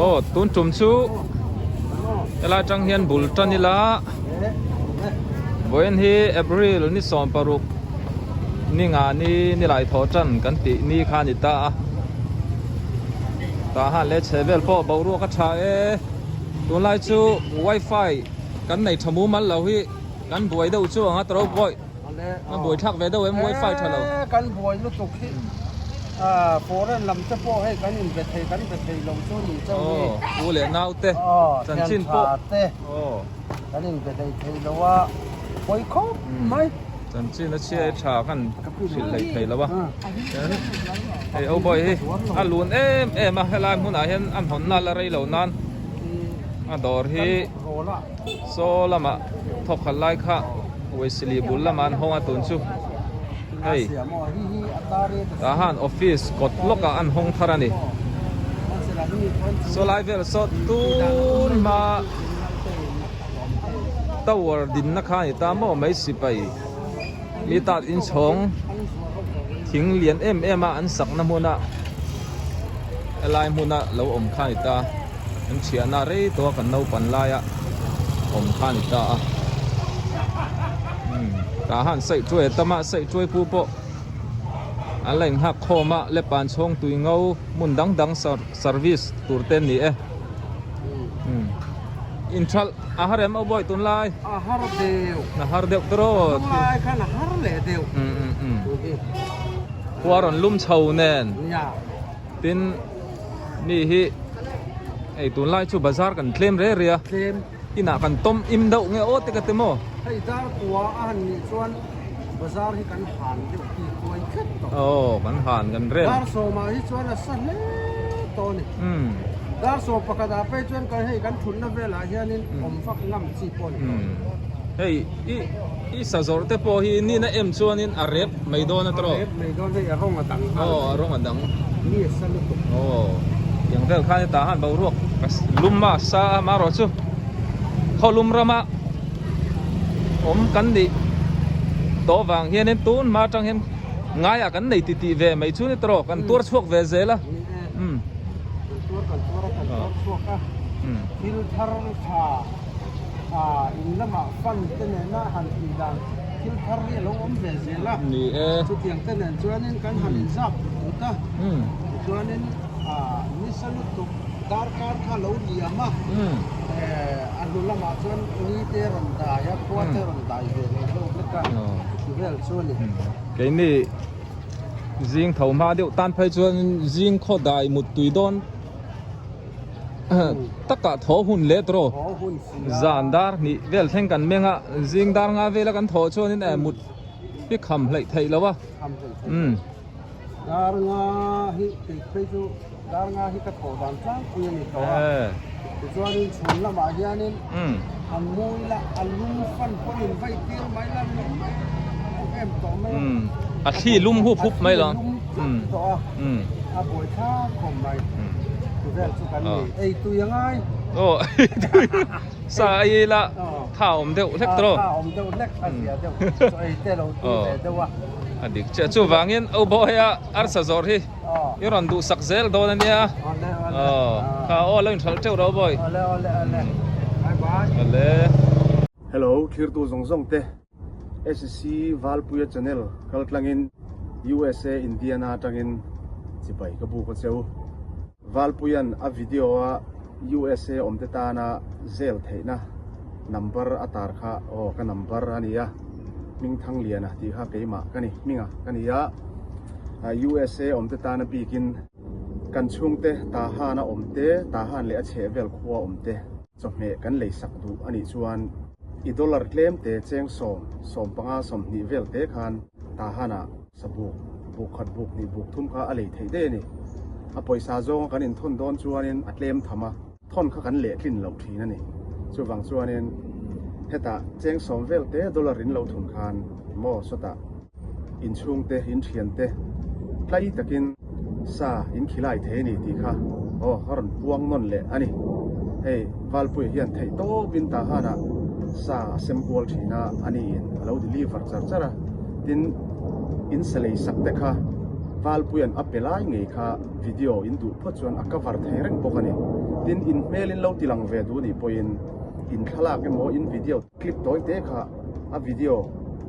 Aw tun tum chu helai tang hian bul tan ila vawiin hi April ni 16 ni nga ni ni lai thaw tan kan tih ni kha a ni ta a tah han leh chhe vel pawh boruak a tha e tunlai chu wifi kan nei tha mumal lo hi kan buai deuh chu ang a tawrh bawi. A buai thlak ve deuh em wifi tha lo. Ee kan buai lutuk hi foreign lam te pawh hei kan in be thei kan be thei lo chu ni chauh hi. Aw u leh nau te chanchin pawh te kan in be thei thei lo a pawi khawp mai. Chanchin a chhia i tha kan hrilh hlei thei lo a. Hei o boy hi a lun em em a helai hmunah hian a hnawnna la rei lo nan a dawr hi Saw lamah thawk khat lai kha Wesley bul lamah an hawng a tun chu hei tah han office kawt lawkah an hawng thar a ni. Saw lai vel saw tun hma tower dinna kha a ni ta maw mai sipai mi tat inchhawng thing lian em em a an sakna hmuna helai hmuna lo awm kha a ni ta. An thiahna rei tawh a kan naupan laia awm kha a ni ta a. Umm tah han saih chuai a tam a, saih chuai pu pawh an la inghak khawm a, lepan chhawng tui ngo hmun dang dang service tur te an ni e. Umm inthalh a har em aw bawi tunlai? A har deuh. A har deuh tawh. Tunlai khan a har leh deuh. Umm umm umm. Khua rawn lum chho nen. Nia. Tin. Mi hi hei tunlai chu bazar kan tlem re re a. Tlem. Inah kan tawm im deuh nge aw te ka ti maw? Hei dar kua a han nih chuan bazar hi kan han deuh ti kuai tlat tawh. Aw kan han kan rem. Dar sawmah hi chuan a sa hle tawh a ni. Umm. Dar sawm pakhat ah phei chuan kan hei kan thutna velah hianin awm vak ngam chi pawh a ni tawh. Hei i i sa zawrh te pawh hi nina em chuanin a rep mai dawn a tawh. A rep mai dawn hei a rawng a dang nghal. Aw a rawng a dang. Mi a sa lutuk. Aw tiang vel khan hetah han boruak lum a sa a marawh chu khaw lum rama awm kan nih tawh vang hianin tun hma atang hian ngaiah kan nei ti tih ve mai chu ni tawh kan tuar chhuak ve zel a. Umm. Kan tuar kan tuar a kan tuar chhuak a thil thar tha in lamah fan te nena han tih dan thil thar hi a lo awm ve zel a. Ni e. Chutiang te nen chuanin kan han inzap tut a. Tichuanin nisa lutuk darkar kha lo liam a. A hnu lamah chuan ni te rawn dai a, khua te rawn dai ve leh deuh vek a. Chu vel chu a ni. Keini zing tho hma deuh tan phei chuan zing khaw dai mut tui dawn. Takah thaw hun let rawh. Zan dar hnih vel thleng kan meng a, zing dar nga vela kan thaw chuanin eh mut hi kham hleih theih lo a. Umm. Dar nga hi kei phei chu dar nga hi ka thawh dan tlangpui a ni tawh a. Tichuanin chhun lamah hianin a mui la a lum fan pawhin vaih tir mai la lum em em tawh mai a. A thli lum hup hup mai lo. A thli lum tlat tawh a. A buai thlak khawp mai. Chu vel chu kan ni. Ei tui a ngai. Aw ei tui sa a ei la tha awm deuh hlek tawh. Tha awm deuh hlek a zia deuh. Chaw ei te lo tui ve deuh a. A dik chiah. Chuvangin Au Bawiha arsa zawrh hi i rawn duhsak zel dawn a nia. Aw kha aw lo inhralh teuh ro Bawi. Awle awle awle. Bye bye. Awle. Hello thirtu zawng zawng te. SC Valpuia channel kal tlangin USA Indiana atangin chibai ka buk a cheu. Valpuia'n a video a USA awmte tana zel theihna number a tar kha aw ka number a ni a, Hmingthangliana tih kha keimah ka ni, hminga ka ni a, USA awmte tana bikin kan chhungte Tahan a awmte, Tahan leh a chhehvel khua awmte. Chawhmeh kan lei sak duh a nih chuan i dollar tlem te cheng sawm, 15, 20 vel te khan Tahan-ah sabuk, buk khat, buk hnih, buk thum kha a lei theih daih a ni. A pawisa zawnga kan inthawn dawn chuanin a tlem tham a, thawn kha kan lehtlin loh thin a ni. Chuvang chuanin hetah cheng sawm vel te dollar in lo thun khan maw sawtah inchhungte, inthiante tlai takin sa in khilai thei a ni tih kha aw a rawn puang nawn leh a ni. Hei Valpuia hian theih tawpin Tahanah sa a sem kual thin a, a niin a lo deliver char char a, tin in sa lei sak te kha Valpuia'n a pe lai ngei kha video in duh phawt chuan a cover thei reng bawk a ni. Tin, in hmel in lo ti lang ve duh nih pawhin in thlalak emaw in video clip tawi te kha a video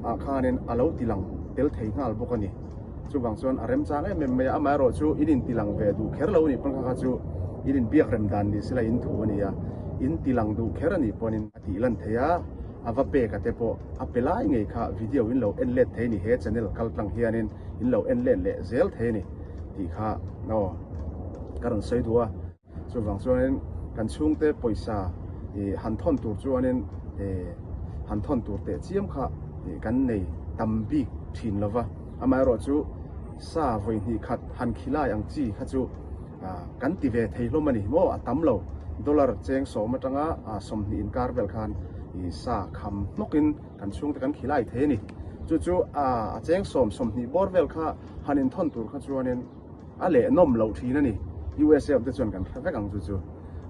ah khanin a lo ti lang tel thei nghal bawk a ni. Chuvang chuan a remchang em em mai a, amaherawh chu in inti lang ve duh kher lo a nih pawn kha kha chu in inbiak rem dan ni sela in thu a ni a, in ti lang duh kher a nih pawnin a tih lan thei a, a va pek a te pawh a pe lai ngei kha video in lo en let thei a ni, he channel kal tlang hianin in lo en let leh zel thei a ni tih kha aw ka rawn sawi duh a. Chuvang chuanin kan chhungte pawisa ih han thawn tur chuanin ih han thawn tur teh chiam kha ih kan nei tam bik thin lo va. Amaherawh chu sa vawi hnih khat han khilai ang chi kha chu ah kan ti ve thei hlawm a ni maw a tam lo. Dollar cheng sawm atanga ah 20 inkar vel khan ih sa kham hnawkin kan chhungte kan khilai thei a ni. Chu chu ah a cheng sawm 20 bawr vel kha han inthawn tur kha chuanin A leh nawm loh thin a ni. USA awm te chuan kan hre vek ang chu chu.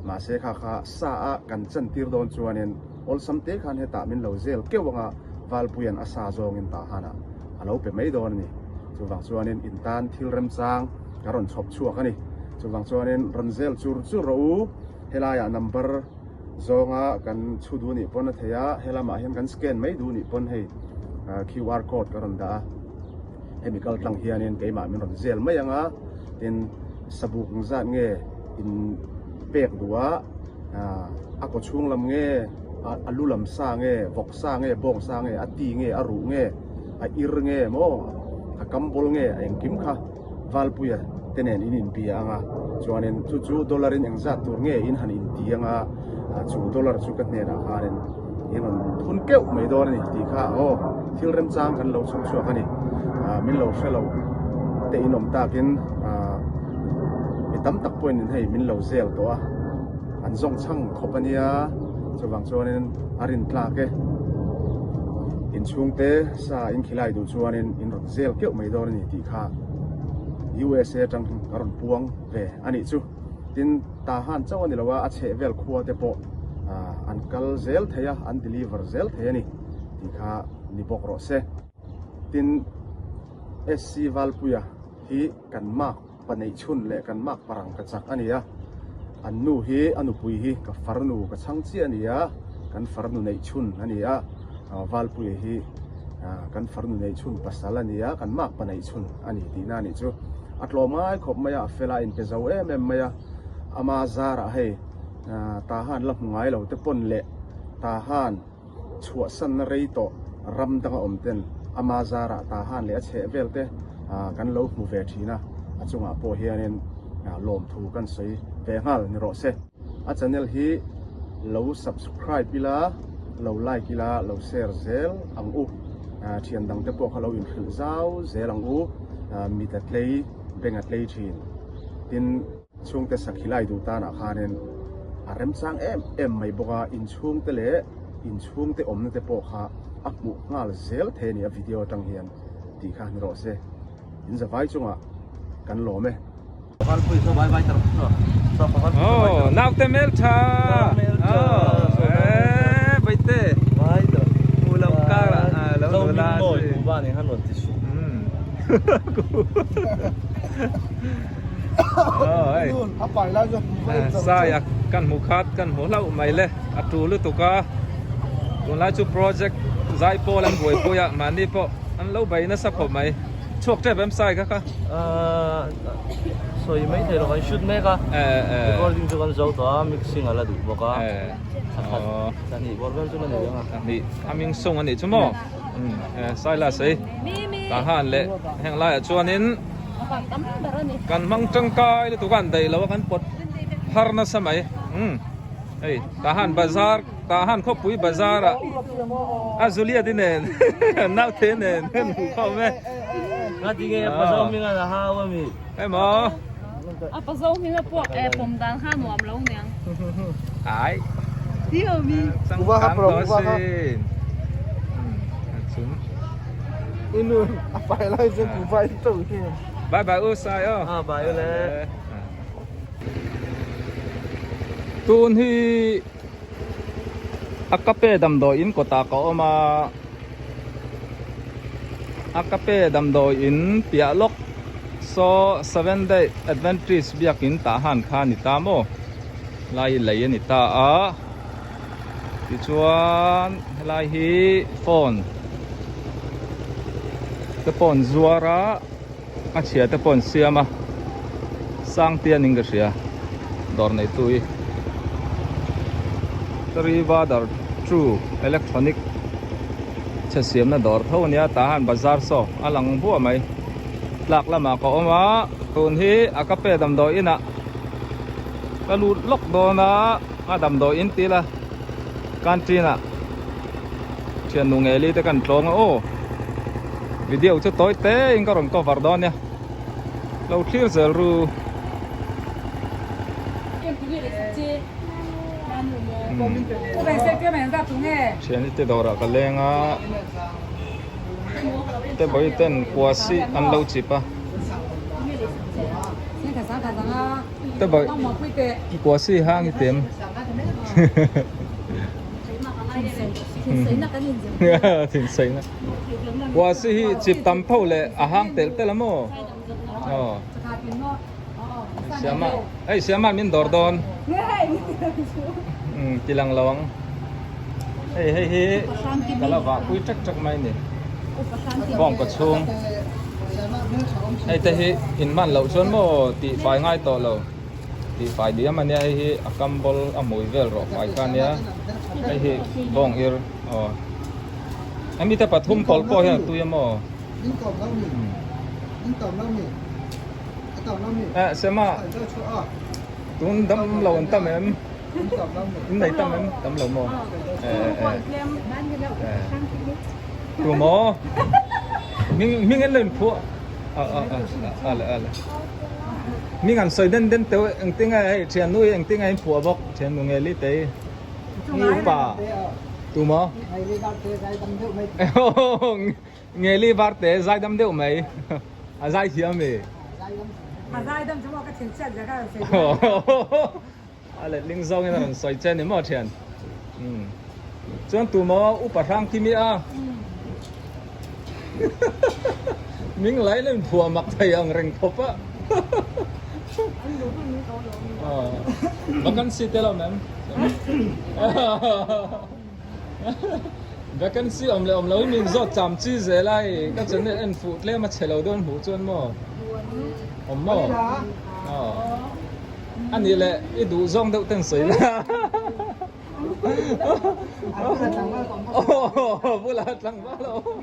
Mahse kha kha sa a kan chan tir dawn chuanin awlsam te khan hetah min lo zel keuh anga Valpuia'n a sa zawngin tah hanah a lo pe mai dawn a ni. Chuvang chuanin in tan thil remchang ka rawn chhawp chhuak a ni. Chuvang chuanin rawn zel chur chur rawh u. Helaiah number zawnga kan chhu duh nih pawn a thei a, helamah hian kan scan mai duh nih pawn hei QR code ka rawn dah a. Hemi kal tlang hianin keimah min rawn zel mai ang a, tin sabuk ang zat nge in pek duh a, a kaw chhung lam nge, a lu lam sa nge, vawk sa nge, bawng sa nge, a ti nge, a ruh nge, a ir nge maw, a kam bawl nge, a engkim kha Valpuia te nen in inbia ang a, chuanin chu chu dollar in engzat tur nge in han inti ang a, chu dollar chu ka hnenah khanin in rawn thun keuh mai dawn a ni tih kha aw thil remchang kan lo chhawp chhuak a ni. Min lo hre lo te in awm takin mi tam tak pawhin in hei min lo zel tawh a, an zawng chhang khawp a nia, chuvang chuanin a rin tlak e. Inchhungte sa in khilai duh chuanin in rawn zel keuh mai dawn a ni tih kha USA atang ka rawn puang ve a nih chu. Tin, Tahan chauh a ni lo a, a chheh vel khua te pawh an kal zel thei a, an deliver zel thei a ni tih kha ni bawk rawh se. Tin, SC Valpuia hi kan mark pa neih chhun leh kan mark parang ka chak a ni a, an nu hi a nupui hi ka farnu ka chhang chiah a ni a, kan farnu neih chhun a ni a, Valpuia hi kan farnu neih chhun pasal a ni a, kan mark pa neih chhun a ni tihna a nih chu. A tlawm ngai khawp mai a, a fel a, a inpe zo em em mai a, ama zarah hei Tahan la hmu ngai lo te pawn leh Tahan chhuahsanna rei tawh ram danga awm ten ama zarah Tahan leh a chheh vel te kan lo hmu ve thin a, a chungah pawh hianin lawmthu kan sawi ve nghal ni rawh se. A channel hi lo subscribe ila, lo like ila, lo share zel ang u. Thian dang te pawh kha lo inhrilh zau zel ang u. Mit a tlei, beng a tlei thin. Tin. Chhungte sakhi lai duh tanah khanin a remchang em em mai bawk a, inchhungte leh inchhungte awmna te pawh kha a hmuh nghal zel thei a ni a video atang hian tih kha ni rawh se. In zavai chungah kan lawm e. Oh, naute hmeltha. Oh, eh, baite. Mu lo kar ah lo nula si. Saia kan hmu khat kan hmu hlauh mai le a tu lutuk a tunlai chu project zai pawl an buaipui a mahni pawh an lo bei nasa khawp mai chhuak tep em sai kha kha sawi mai thei lo kan shoot mek a recording chu kan zo tawh a mixing a la duh bawk a thla hnih bawr vel chu la nei ang a hnih coming soon a nih chu maw Saila sei Tahan leh heng laiah chuanin kan hmang tangkai lutuk a an daih lo a kan pawt phar nasa mai umm hei Tahan bazar Tahan khawpui bazar ah a Juliet i nen naute nen an hmuh khawm e emaw A pazo hming a puak e pawm dan kha nuam lo niang. Ai. Changkang tawh asin. Chum. Inu a pai lai chuan kuhva in to hi. Bye bye u Sai aw. Ah bye u le. Tun hi a kape damdawi in kawtah ka awm a. A kape damdawi in piah lawk. Saw Seventh Day Adventist biakin tah han kha a ni ta maw? Lai hi lei a ni ta a, tichuan helai hi phone te pawh an zuar a, a chhia te pawh an siam a, Sangte a ning ka hria dawr neitu hi. Trivadar True Electronic chhe siamna dawr tho a nia tah hian bazar saw a lang buah mai tlak lamah ka awm a tun hi a ka pe damdawi inah ka lut lawk dawn a a damdawi in tila canteen ah thiannu ngeli te kan tlawng a aw video chu tawi te in ka rawn cover dawn nia lo thlir zel ru. Thiani te dawrah ka leng a te bawi ten kua si an lo chip a te bawi kua si hang i tem thinsaina kua si hi chip tam tho leh a hang telh telh a maw aw. Siama hei Siama min dawr dawn umm ti lang lo ang hei hei hi ka la vah pui ṭek ṭek mai a ni bawng kaw chhung hei te hi in hman loh chuan maw tih fai ngai tawh lo tih fai diam a nia hei hi a kam bawl a hmui vel rawh fai kha a nia hei hi bawng ir aw hemi te pathum pawlh pawh hian a tui a maw. Eh Sema tun dam lo an tam em in nei tam em tam lo maw eh eh eh tu maw ming ming an len phuah a a a a le a le ming an sawi den den teuh engtinge hei thiannu hi engtinge in phuah bawk thiannu nge li te hi. Upa tu maw Ngeli Varte zaidam deuh mai a zai thiam e. A zaidam chu maw ka thin chiat zia ka rawn sawi duh a. A letling zawngin a rawn sawi che ni maw thian. Chuan tu maw upa hrang khi mi a. Ming lai len phuah mak thei ang reng khawp a. Vacancy te lo mem. Vacancy awm leh awm lo hi min zawt cham chi zel a hei ka channel en fuh tlem a chhe lo dawn hmuh chuan maw awm maw a nih leh i duh zawng deuh ten sawi la. Bula tlangval a awm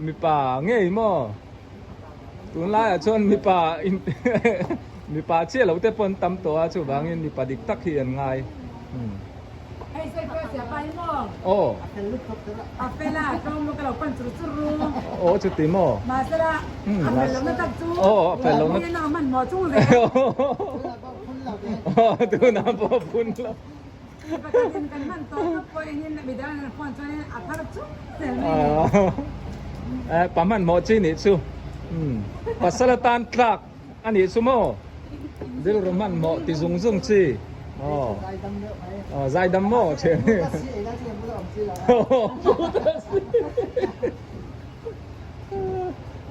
mipa ngei maw tunlaiah chuan mipa mipa chiah lo te pawh an tam tawh a chuvangin mipa dik tak hi an ngai. Aw aw chuti maw aw a fel lo na Tunah pawh phun lo. Pa hmanhmawh chi nih chu. Pasal atan tlak a nih chu maw? Rilru hmanhmawh ti zung zung chi. Aw zaidam maw thian hi.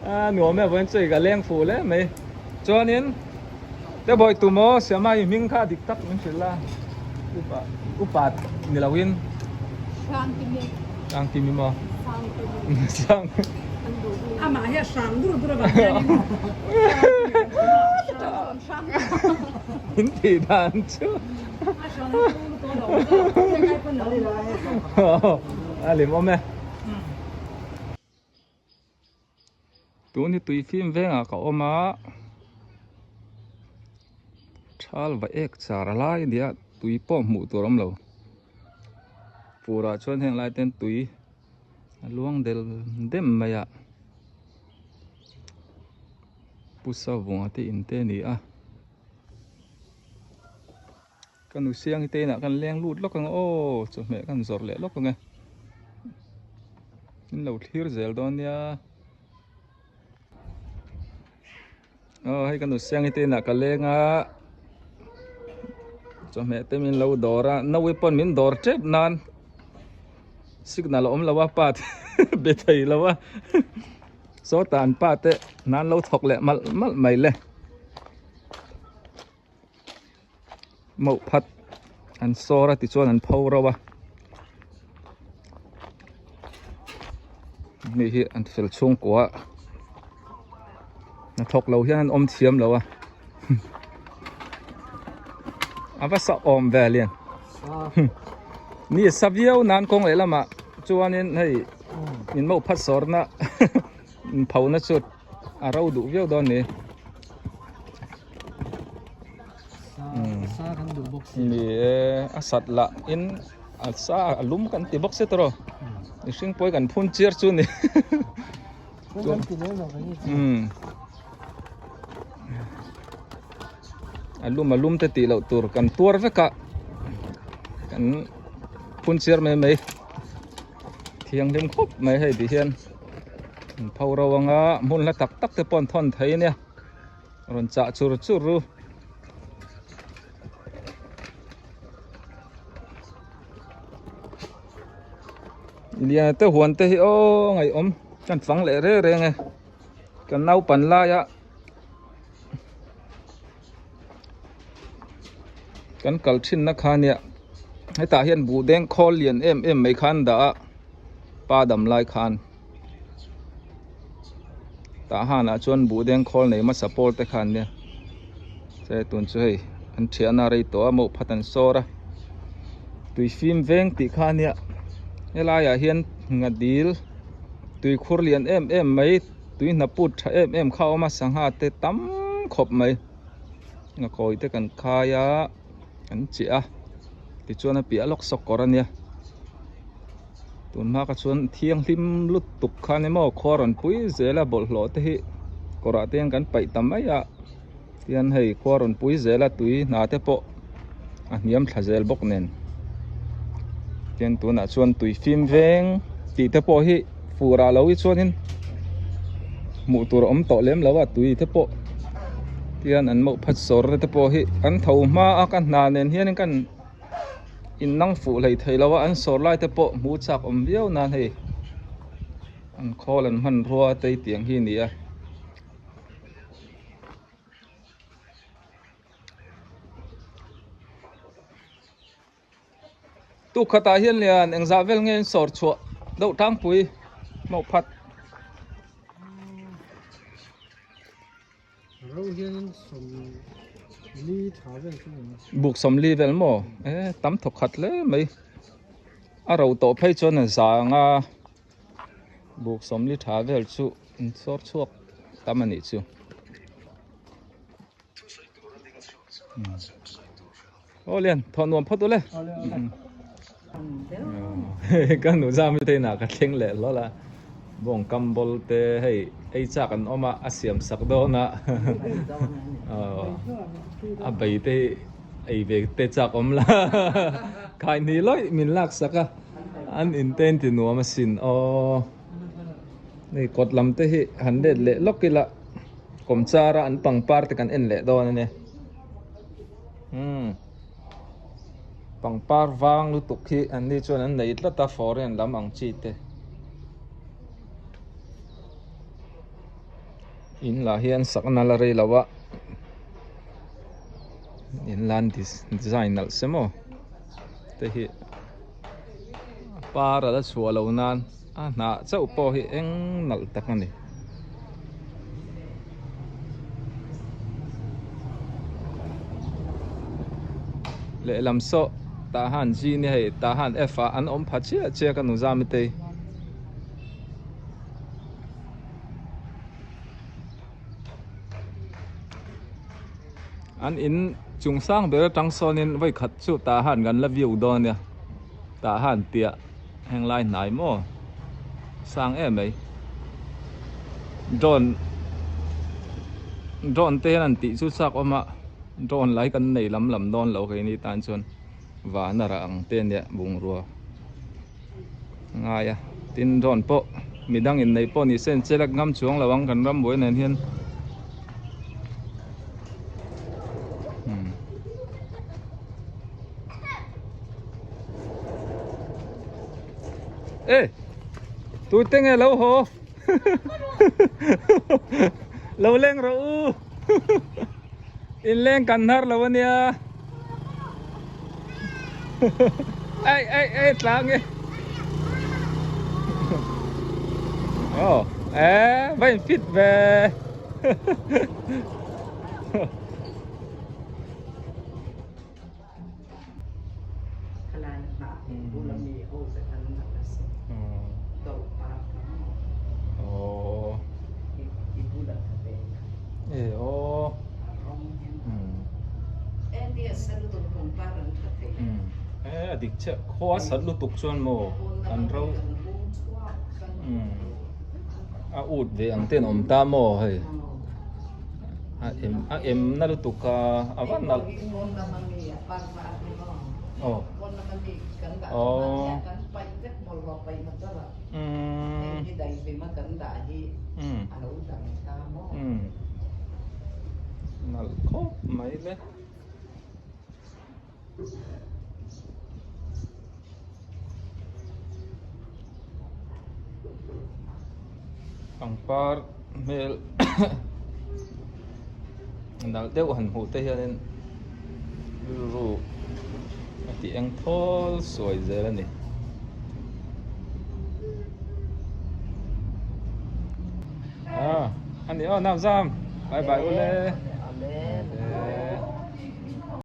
A nuam e vawiin chu i ka leng fuh hle mai. Chuanin te bawi tu maw Siama i hming kha dik tak min hrilh a upa upa ni lo in Sangkimi Sangkimi maw Sang Amah hi a hrang dur dur avang hianin In tih dan chu A hrang dur dur lo A lim awm e. Tun hi tui fim vengah ka awm a thal va ek char a lai a nia tui pawh hmuh tur a awm lo furah chuan heng lai te hian tui a luang del dem mai a pu savunga te in te a ni a. Ka nu siang hi te inah kan leng lut lawk ang aw chawhmeh kan zawrh leh lawk ang e in lo thlir zel dawn nia aw hei ka nu siang hi te inah ka leng a chawhmeh te min lo dawr a naui pawn min dawr tep nan signal a awm lo a pa te be thei lo a sawtah an pa te. Nan lo thawk leh malh malh mai le. Mauh phat an sawr a tichuan an pho ro a. Mi hi an fel chhungkua a. Hnathawk lo hian an awm thiam lo a. A va sa awm ve lian. Ni sa viau nan kawng leh lamah chuanin hei min mauh phat sawrna Phona chu a ro duh viau dawn ni. Ni e, a sat lah in a sa a lum kan ti bawk se tawh. Mihring pawi kan phun chiar chu ni. A lum a lum te tih loh tur kan tuar vek a. Kan phun chiar mai mai. Thianghlim khawp mai hei ti hian an pho ro anga hmun hla tak tak te pawh an thawn thei ania rawn chah chur chur ru. Liana te huan te hi aw ngaihawm kan fang leh reng reng e kan naupan laia Kan kal thinna kha nia hetah hian buh deng khawl lian em em mai khan dah a pa dam lai khan tah hanah chuan buh deng khawl nei hmasa pawl te khan nia che tun chu hei an thiahna rei tawh a mauh phat an sawr a tui fim veng tih kha nia helaiah hian nghadil tuikhur lian em em mai. Tui hna put tha em em kha a awm a sangha te tam khawp mai ngakawi te kan khai a kan chiah a tichuan a piah lawk sawk kawr a nia tun hma kha chuan thianghlim lutuk kha a ni maw khua rawn pui zel a bawlhhlawh te hi kawrah te hian kan paih ta mai a tihian hei khua rawn pui zel a tui hna te pawh a hniam thla zel bawk nen tihian tunah chuan tui fim veng tih te pawh hi fur ah lo hi chuanin hmuh tur a awm tawh lem lo a tui te pawh tihian an mauh phat sawr te pawh hi an tho hma a ka hna nen hianin kan innang fuh hlei thei lo a an sawr lai te pawh hmuh chak awm viau nan hei an khawl an hmanrua te tiang hi a ni a. Tuk khatah hian lian engzah vel nge in sawr chhuah deuh tlangpui mauh phat. Buk 40 vel maw e tam thawk khat hle mai a ro tawh phei chuan a zang a. Buk 40 tha vel chu an sawr chhuak tam a nih chu. Aw lian thawh nuam phawt ule. Ka nu zam hi te inah ka thleng leh hlawl a. Bawng kam bawl te hei ei chak an awm a a siam sak dawn a. A bei te hi ei ve te chak awm la. Khai ni lawih min lak sak a. An inten ti nuam asin aw. Hei kawt lam te hi han let leh lawk ila kawmchar a an pangpar te kan en leh dawn a ni. Umm pangpar vang lutuk hi an ni chuan an nei tlat a foreign lam ang chi te. In lah hi an sakna la rei lo a in lan design nalh se maw te hi a par a la chhuah loh nan a hnah chauh pawh hi eng nalh tak a ni. Lehlam saw tah han G ni hei tah han F ah an awm pha chiah chiah ka nu zami te. An in chung sang ber atang sawnin vawi khat chu tah han kan la view dawn ania tah han piah heng lai hnai maw sang em mai drone drone te hian an tih chu chak awm a drone lai kan nei lam lam dawn lo keini tan chuan van a rah ang te ania bungrua. Ngai a tin drone pawh midang in nei pawh ni se an che lak ngam chuang lo ang kan ram buai nen hian e tu te nge lo haw. Lo leng rawh u. In leng kan hnar lo ania. Ei ei ei tlang e. Oh, eh, va in fit ve. A dik chiah khua a sat lutuk chuan maw an ro a ut ve ang ten awm ta maw hei. A em a em na lutuk a a va nalh aw aw umm umm nalh khawp mai le. Pangpar hmel nalh deuh han hmuh te hianin rilru a ti eng thawl suai zel a ni. A ani aw nau zam bye bye ule.